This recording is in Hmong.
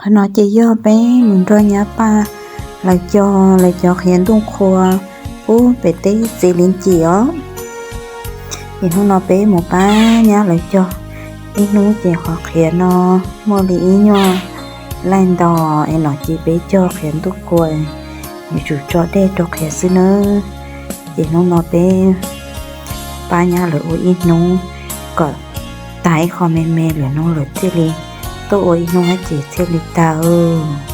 Qhov no ces yog peb mus nrog nyab Paj lawv cog, lawv cov qhiav ntuj qhua pub pem teb txiv li ncim os. Ces hnub no peb mus pab nyab lawv cog ib hnub ces qhov qhiav no muaj li ib nyuag laij nto es no ces peb cog qhiav ntuj qhua, yuav tsum tso dej rau qhiav xwb nawb. Ces hnub no peb pab nyab lawv ua ib hnub kom tag ib qho me me lawm no lawv thiaj li tuaj ua ib hnub hab ces thiaj li tag.